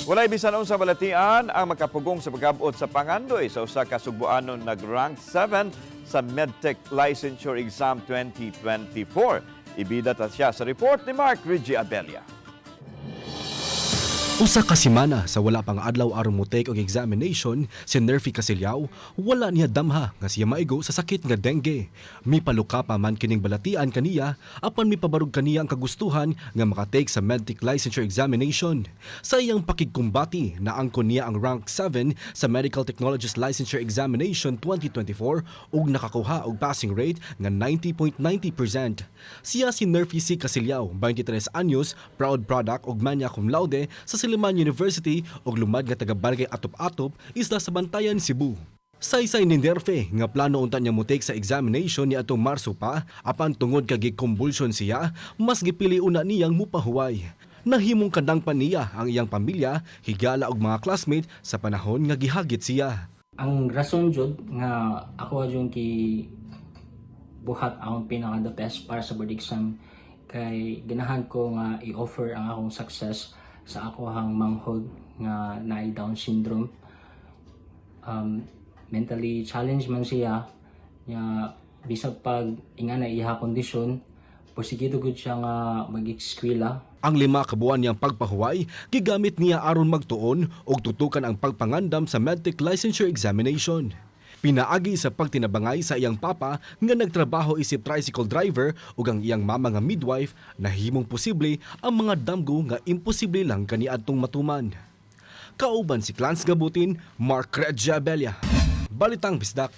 Walay bisan unsa balatian ang makapugong sa pagabot sa pangandoy sa usa ka Sugboanon nag-rank 7 sa MedTech Licensure Exam 2024. Ibida ta siya sa report ni Mark Reggie Abella. Usa ka semana sa wala pang adlaw aron mo-take og examination si Nerfy Casiliao, wala niya damha nga siya maigo sa sakit nga dengue. Mipaluka pa man kining balatian kaniya, apan mipabarog kaniya ang kagustuhan nga maka-take sa Medtech Licensure Examination. Sa iyang pakigkumbati, naangkon niya ang rank 7 sa Medical Technologist Licensure Examination 2024 ug nakakuha og passing rate nga 90.90%. Siya si Nerfy C. Casiliao, 23 anyos, proud product og magna cum laude sa Silliman University ug lumad nga taga Barangay Atop-Atop, Isla sa Bantayan, Cebu. Saysay ni Nerfe nga plano unta niya mo-take sa examination ni atong Marso pa, apan tungod kay gi-convulsion siya, mas gipili una niyang mupahuway. Nahimong kadangpan niya ang iyang pamilya, higala og mga classmate sa panahon nga gihagit siya. Ang rason jud nga ako jud ki buhat akong pinaka the best para sa board exam kay ganahan ko nga i-offer ang akong success sa akohang manghod nga naay Down syndrome. Mentally challenged man siya nya, bisag pag ingana iha kondisyon, porsigido gud siya nga mag-eskwela. Ang 5 ka buwan niyang pagpahuway, gigamit niya aron magtuon og tutukan ang pagpangandam sa Medtech Licensure Examination. Pinaagi sa pagtinabangay sa iyang papa nga nagtrabaho isip tricycle driver ug ang iyang mama nga midwife, nahimong posible ang mga damgo nga imposible lang kaniadtong matuman. Kauban si Clans Gabutin, Mark Regia Abella. Balitang Bisdak.